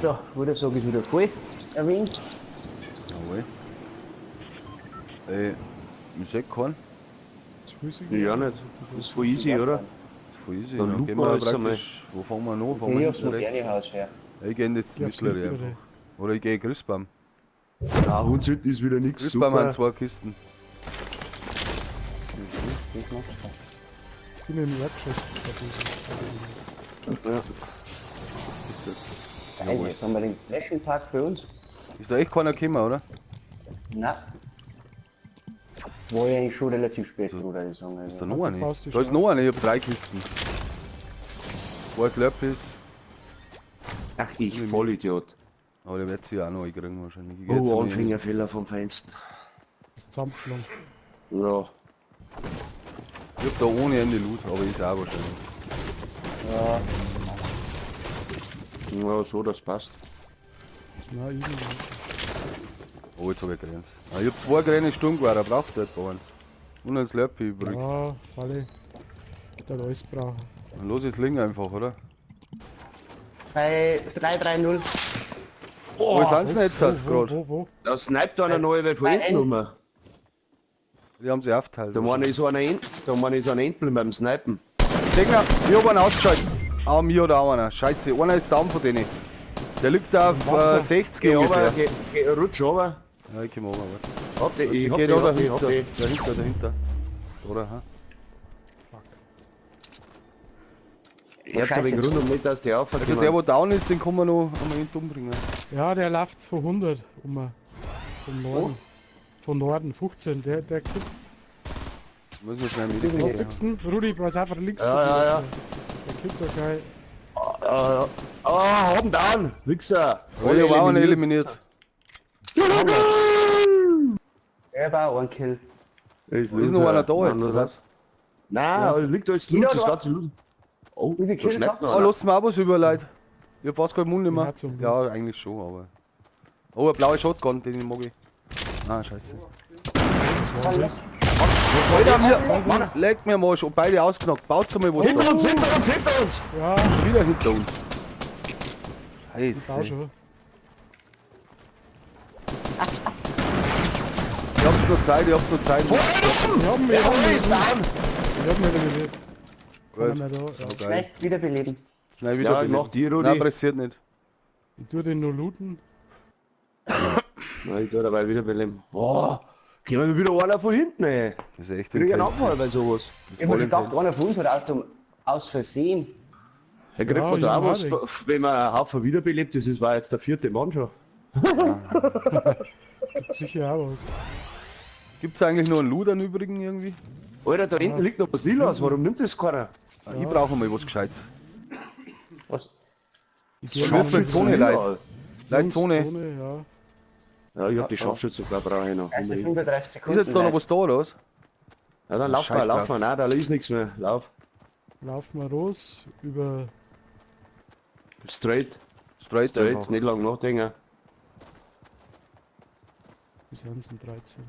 So, würde sagen, ist wieder voll erwähnt. Jawohl. Ey, ich seh keinen. Ja, nicht. Das ist voll easy, oder? Das ist voll easy. Dann Dann looten gehen wir wir alles einmal. praktisch. Wo fangen wir an? Fangen Okay, wir ich hab's hinten rechts. moderne Haus her. Ja, ich geh in das Ich hab's mittlere mittlere. einfach. Oder ich geh Christbaum. Ja, Hundshütten ist wieder nix. Christbaum haben Super. zwei Kisten. Das machst du. Ich bin im Erdgeschoss. Ja. Geil, jetzt haben wir den Flaschenpark für uns. Ist da echt keiner gekommen, oder? Na. War ja eigentlich schon relativ spät, Bruder, ich sagen. Ist da Also. noch eine? passt die Da ist schon. noch eine, ich hab drei Kisten. Zwei Slurpees. Ach, ich Vollidiot. Aber der wird sie ja auch noch einkriegen wahrscheinlich. Ich geh jetzt Oh, einmal Anfängerfehler vom Feinsten. Ist zusammengeschlagen. Ja. Ich hab da ohne Ende Loot, aber ist auch wahrscheinlich. Ja, Ja, so, das passt. Nein, irgendwie. Oh, jetzt hab ich Grenz. Ah, ich hab zwei grüne Sturmgewehre, braucht der etwa eins. Und ein Slurpee übrig. Ja, alle. Der alles brauchen. Dann los ist Link einfach, oder? bei 330. Wo sind sie denn jetzt halt Wo, gerade? wo, wo? Da sniped einer neu, weil von Bei hinten N. rum. Die haben sie aufgeteilt. Da meine ist einer da meine ist einer hinten beim Snipen. Gegner, ich hab einen ausgeschaltet. Ah, mir hat auch einer. Scheiße, einer ist down von denen. Der liegt da auf Wasser. 60 Geh ungefähr. runter, geh, geh, rutsch runter. Ja, ich komm runter, warte. Hab die, ich hab Geh die, da hab die, hab dahinter, die. dahinter, dahinter. Oder, ha? Fuck. Herz aber Scheiße, im Grunde nicht, dass die Also aufkommen. der, wo down ist, den kann man noch einmal hinten umbringen. Ja, der läuft von 100 um. Vom Norden. Von Norden, 15. Der guckt. Müssen wir schnell Was mit. siehst du? Rudi, pass einfach links. Ja, von dir, ja, ja. also. Der kippt da gleich. Ah, ja. Ah, hab ihn down! Wichser! Oh, ich hab auch einen eliminiert. Der war auch ein Kill. Ist, Ist noch einer da jetzt, Mann, oder? was? Nein, es liegt alles Loot, Ja, das da- ganze Loot. Oh, Wie viele da Kills schneidet habt noch ihr? Oh, einer. lasst mir auch was über, Leute. Ich hab fast keinen Mund mehr. Ja, zum Ja, eigentlich schon, aber. Oh, eine blaue Shotgun, den mag ich. Ah, scheiße. Was war das? Alter, mir, Mann, leck mir am Arsch, und beide ausgeknackt. Baut mal was Hinter da. uns, hinter uns, hinter uns! Ja, Wieder hinter uns. ich bau Scheiße. schon. Ich hab's noch Zeit, ich hab's noch Zeit. Ich hab mich Der ist eliminiert. down! Ich hab mich eliminiert. Keiner Gut. mehr da. Ja. Geil. Vielleicht wiederbeleben. Schnell wieder. Ja, ich mach die, Rudi. Nein, pressiert nicht. Ich tu den nur looten. Nein, ich tu dabei wiederbeleben. Boah, kommen wir wieder einer von hinten, ey. Das ist echt Krieg ich einen intens. Anfall bei sowas. Das ist Ich hab voll gedacht, intens. einer von uns hat aus Versehen. Da kriegt Ja, man ich da auch hab was, auch wenn man einen Haufen wiederbelebt, das ist, war jetzt der vierte Mann schon. Gibt sicher auch was. Gibt's eigentlich noch einen Loot an übrigen irgendwie? Alter, da hinten liegt noch was Lilas, warum nimmt das keiner? Ah, Ich brauche mal was Gescheites. Was? Ich geh Schwimmt mal mit Zone, Leute. Leute, Jungs, Zone. Zone, ja. Ja, ich hab die Scharfschütze sogar, brauche ich noch. Also 35 Ist Sekunden. jetzt da noch Leute. was da, oder was? Ja, dann lauf Scheiß mal, lauf drauf. mal. Nein, da ist nichts mehr. Lauf. Laufen wir los über. Straight, Straight, straight, einfach. nicht lang nachdenken. Bis sind 13.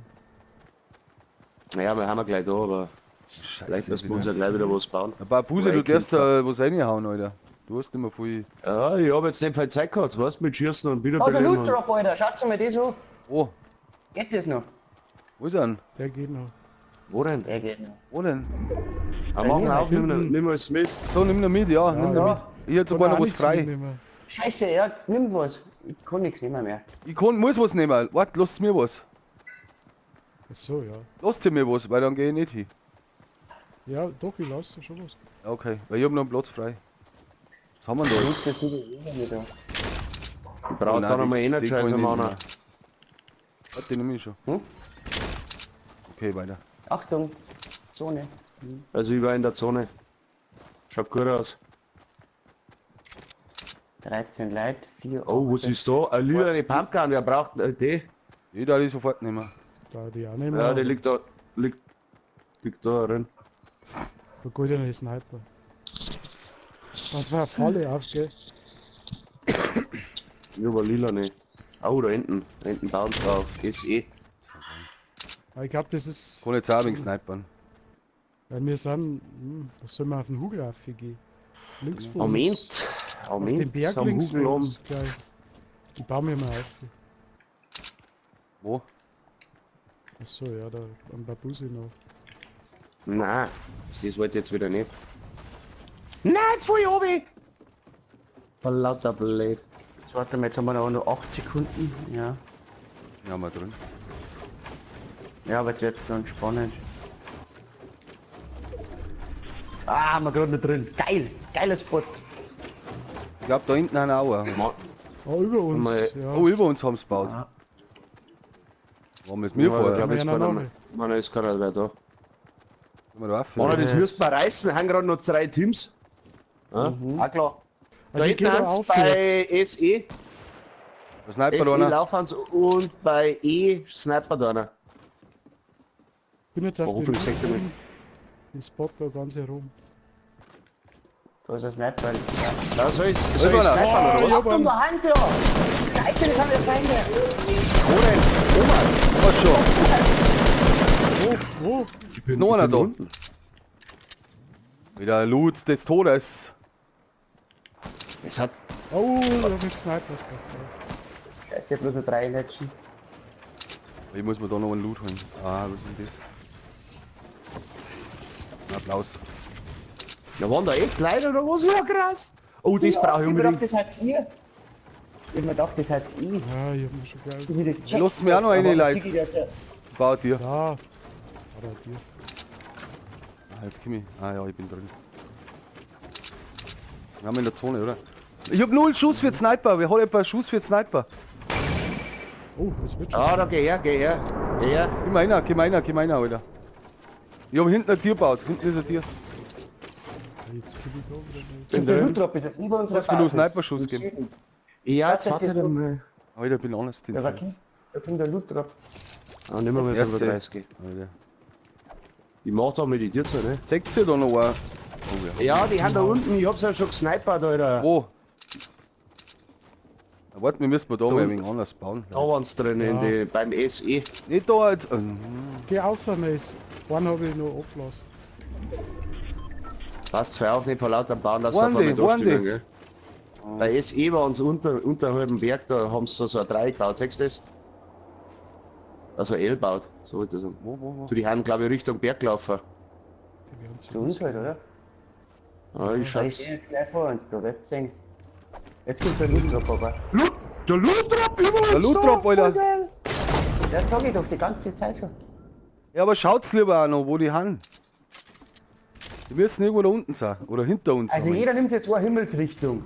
Naja, wir haben ja gleich da, aber vielleicht müssen wir uns ja gleich wieder was bauen. Ein paar Buse, du darfst da was reinhauen, Alter. Du hast nicht mehr viel. Ja, ich hab jetzt nicht viel Zeit gehabt, weißt du, mit Schießen und Oh, der Wiederbeleben. Loot Drop, Alter. Schaut mal das an. Oh, Geht das noch? wo ist er denn? Der geht noch. Wo denn? Der geht noch. Wo denn? Ah, mach mir, auf, nimm, hinten. nimm alles mit. So, nimm ihn mit, ja, nimm ihn ja. mit. Ich hab sogar Kann noch auch was nichts frei. mitnehmen. Scheiße, ja, nimm was. Ich kann nichts nehmen mehr. Ich kann, muss was nehmen. Warte, lasst mir was. Ach so, ja. Lasst ihr mir was, weil dann gehe ich nicht hin. Ja, doch, ich lasse dir schon was. Ja, okay, weil ich hab noch einen Platz frei. Was haben wir denn da? Nutzt das wieder jeder wieder. Ich brauche Oh nein, da noch mal die Energizer, kann ich nicht Mann. nehmen. Warte, die nehme ich schon. Hm? Okay, weiter. Achtung, Zone. Also ich war in der Zone. Schaut gut aus. 13 Leute, 4. Oh, was ist da? Eine lila Pumpgun, wer braucht denn die? Ich darf die sofort nehmen. Da die auch nehmen. Ja, die liegt da, liegt da drin. Der goldene Sniper. Das war eine Falle auf, gell? Ich hab eine lila nicht. Oh, da hinten. Da hinten bauen sie auf. SE. Aber ich glaube, das ist. Kann jetzt auch wegen Snipern. Weil wir sind. Was soll man auf den Hügel aufgehen? Links von uns. Moment. Auf Moment. den Berg Am links Hügel von oben. uns gleich. Ich baue mir mal auf. Wo? Achso, ja, da am Babusi noch. Nein, das wollte ich jetzt wieder nicht. Nein, jetzt fahr ich runter! Vor lauter blöd. Jetzt warte mal, jetzt haben wir noch nur 8 Sekunden. Ja. Ja, mal drin. Ja, aber jetzt wird's dann spannend. Ah, haben wir gerade noch drin. Geil! Geiler Spot! Ich glaube, da hinten haben auch einen. Oh, über uns. Mal- Ja. Oh, über uns haben sie gebaut. Ah. Warum ist mir Ja, vorher? ich glaube, Ja, jetzt ja, keiner noch mehr. Mann, ist keiner mehr da. Können wir da rauf? Mann, das müssen wir reißen, haben gerade noch 3 Teams. Ja, auch klar. Also Da ich gehe hinten da haben's auf jetzt. bei SE, Der Sniper SE einer. laufen sie und bei E Sniper da einer. Bin jetzt auf Oh, den, hoffentlich sagt er mich. den Spot da ganz herum. Da ist ein Sniper. Ja, soll ich, soll Über ich einer. snipern oder was? Oh, Achtung, da haben sie ja! Scheiße, das haben wir Feinde! Wo denn? Oma! Was schon? Wo? Wo? Ich bin, Noch einer ich bin da. unten. Wieder Loot des Todes. Es hat. Oh, da hab ich gesnipert. Das, ja. Scheiße, ich hab bloß noch 3 Letzten. Ich muss mir da noch einen Loot holen. Ah, was ist denn das? Applaus. Ja, waren da echt Leute oder was? Ja, krass! Oh, das brauche ich Ich hab mir gedacht, unbedingt. das seid ihr. Ich hab mir gedacht, das seid ihr. Ja, ich hab mir schon geil. Wie ich das checkt Lasst mir auch noch eine, aber Leute. sieh ich das ja. Bau dir. Ja. Oder dir. Ah, jetzt komm ich. Ah ja, ich bin drin. Wir haben in der Zone, oder? Ich hab 0 Schuss für den Sniper. Wer hat etwa einen Schuss für den Sniper? Oh, das wird schon. Ah, da geh her, geh her. Geh her. Geh mal rein, geh mal rein, geh mal rein, Alter. Ich hab hinten ein Tier gebaut. Hinten ist ein Tier. Jetzt krieg ich da wieder nicht. Bin Der drin. Loot Drop ist jetzt über unserer Kannst du nur Basis. Sniper-Schuss Im geben? Süden. Ja, jetzt Tatsächlich warte so. mal. Alter, ich bin anders. Ja, da kommt der Loot Drop. Ah, nimmer mehr Erste. 35. Alter. Ich mach da mit die Tür zu, ne? Seht ihr da noch einen? Oh, ja. Ja, die haben da unten, ich hab's ja schon gesnipert, Alter. Wo? Ja, warte, wir müssen da mal ein unten. wenig anders bauen. Da waren's drin, in Ja. die, beim E. SE. Nicht da jetzt. Geh außer Mace. Einen hab ich noch abgelassen. Passt zwei auf, nicht vor lauter Bauen, dass Waren da die, vorne da waren stehen, die? gell? Bei SE war uns unterhalb dem Berg, da haben sie so ein Dreieck gebaut, siehst du das? Also L baut, so wollte ich sagen. Wo? Du, die haben, glaube ich, Richtung Berg gelaufen. Die werden Zu uns halt, oder? Ah, ich Ich schau's. stehe jetzt gleich vor uns, da wird's sehen. Jetzt kommt der Loot Drop aber. Loot, der Loot Drop über uns! Der Loot da, Drop, voll Alter. geil. Das sag ich doch die ganze Zeit schon. Ja, aber schaut's lieber auch noch, wo die haben. Die müssen irgendwo da unten sein. Oder hinter uns. Also sein. jeder nimmt jetzt eine Himmelsrichtung.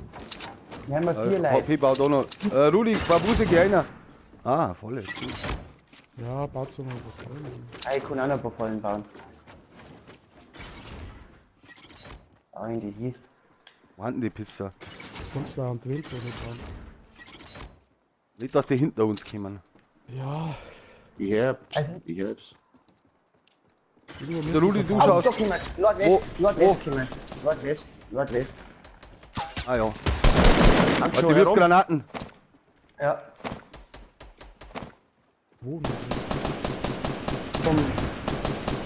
Wir haben ja vier Leute. HP baut auch noch. Rudi, Babuse, geh rein. Ah, voll. Ja, baut so noch ein paar Fallen. Ah, ich kann auch noch ein paar Fallen bauen. Eigentlich hier. Wo haben denn die Pisser? Kannst du auch an die Welt nicht bauen. Nicht, dass die hinter uns kommen. Ja, Ich hab's, Also- ich hab's. irgendwo Der müssen Rudi, sie du bauen. schaust. Da kommen sie. Nordwest, Wo? Nordwest kommen sie. Nordwest, Nordwest. Ah ja. Haben Warte, schon wirf herum. Granaten. Ja. Wo Nordwest? Vom,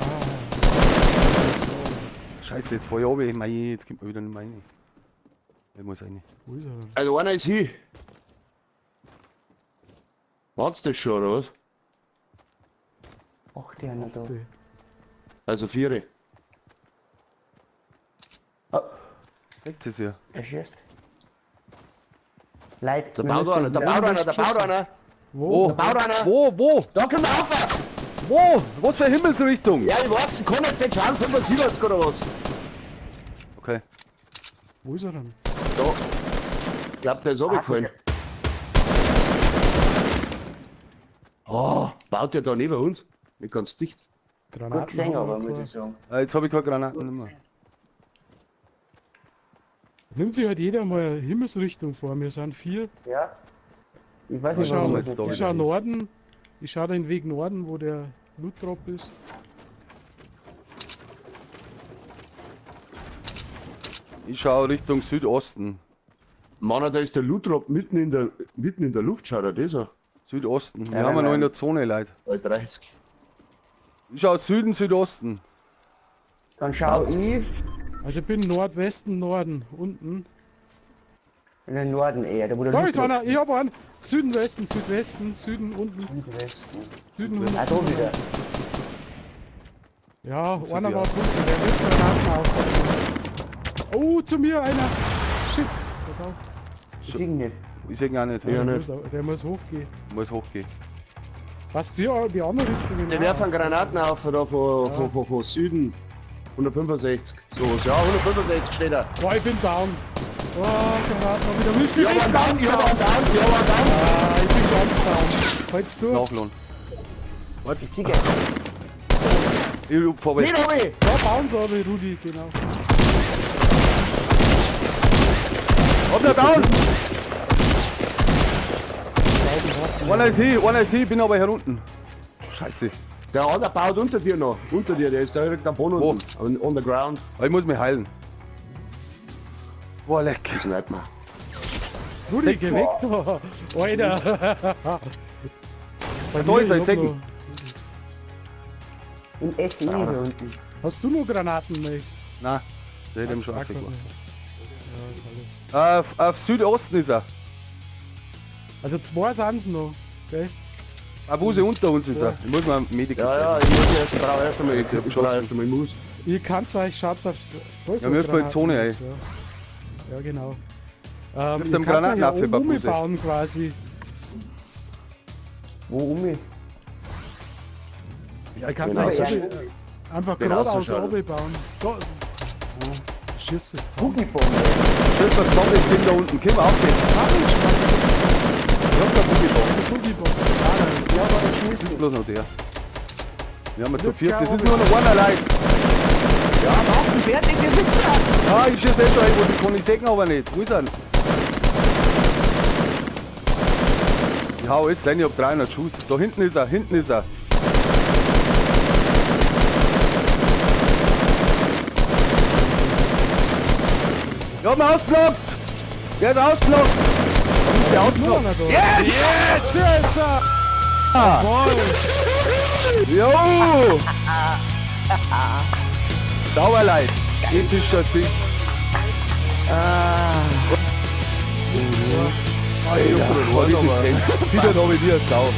Ah. So. Scheiße, jetzt fahr ich runter. Mei, jetzt kommt man wieder nicht mehr rein. Ich muss rein. Wo ist er denn? Also einer ist hier. War's das schon, oder was? ach, die haben da. Die. Also vier. Oh, Seht ihr ja. er schießt. Leute, Da wir baut müssen einer, da wieder- baut einer, da baut einer. Wo? Wo? Baut einer. Wo? Da können wir rauf! Wo? Was für Himmelsrichtung? Ja, ich weiß, ich kann jetzt nicht schauen, 75 oder was. Okay. Wo ist er denn? Da. Ich glaub, der ist runtergefallen. Oh, baut der da neben uns? Nicht ganz dicht. Granaten Gut gesehen, haben aber wir muss ich keine. sagen. Jetzt habe ich keine Granaten mehr. Nimmt sich halt jeder mal eine Himmelsrichtung vor. Wir sind vier. Ja. Ich weiß Ich nicht, schau, warum jetzt das da nicht ich schau Norden. Ich schau den Weg Norden, wo der Loot Drop ist. Ich schaue Richtung Südosten. Mann, da ist der Loot Drop mitten in der Luft, schaut er das an. Südosten. Wir Ja, haben ja nein, noch in nein. der Zone, Leute. Bei 30. Ich schaue Süden, Südosten. Dann schau ich. Also ich bin Nordwesten, Norden, unten. In den Norden eher, da wo der Da ist Loot einer, ich hab einen. Süden, Westen, Südwesten, Süden, unten, Südwesten. Süden, Ah, da wieder. Ja, einer dir. war drunten, der wirft Granaten auf. Oh, zu mir einer. Shit, pass auf. Ich sehe ihn nicht. Ich seh ihn auch nicht. Ja, Der nicht. muss hochgehen. Muss hochgehen. Was, die, die andere Richtung? Die werfen Granaten auf da von Süden. 165. So, ja, 165 steht da. Boah, ich bin down. Oh, Granaten hab ich erwischt. Ich hab einen down, ich hab einen down, ich hab einen down. Ah, ich bin ganz down. Halt's durch. Nachladen. Ich sehe ihn. Ich fahr Den hab ich! Da bauen sie aber, Rudi, genau. Hab noch down! Einer ist hier, einer ist hier, bin aber hier unten. Scheiße. Der andere baut unter dir noch. Unter dir, der ist direkt am Boden Wo? unten. On the ground. Aber ich muss mich heilen. Boah, leck. Snipe mal. Rudi, geh weg da. Alter. Bei Da mir, ist er, ich ich hab seh ihn. noch- Im SE ist er unten. Hast du noch Granaten, Mace? Nein, der hätte ihm schon Ah, abgemacht. Ja, Auf Südosten ist er. also zwei sind's noch, gell? Abuse unter uns ist er. Ich muss mal Medikit. Ja, ja, ich muss erst, brauch erst einmal, ich brauch erst einmal Maus. Ihr könnt euch, schaut auf. Da ist Ja, noch wir müssen in die Zone, Granaten, Ja, ja genau. Wirfst Ihr einen könnt euch ja Granatenapfel, oben Babuse. umbauen quasi. Wo um mich? Ja, ihr könnt Genau euch so einfach Genau so geradeaus schaut er. oben bauen. Da. Schießt es zusammen. Boogiebombe. Das ist das Zombie-Team da unten. Komm auf jetzt. Ich hab da Boogiebomb. Also Boogiebomb. Ah, Ja, aber Das ist geschmissen. bloß noch der. Wir haben ja zu Jetzt viert. Das kein ist nur noch einer allein. Ja, mach sie fertig, ihr Wichser! Ah, ich schieße eh schon irgendwo. Die kann ich sehen, aber nicht. Wo ist er? Ich hau jetzt rein, ich hab 300 Schuss. Da hinten ist er, hinten ist er. Ich hab ihn ausgelockt! Der ist ausgelockt! Warum ist der Nur ausgelockt? einer da. Yes! Jetzt! Jetzt! Jawohl! Jo! Sauerleid! Epischer Sieg! Ah. Alter, boah, wie sie Wieder habe ich dir Sau.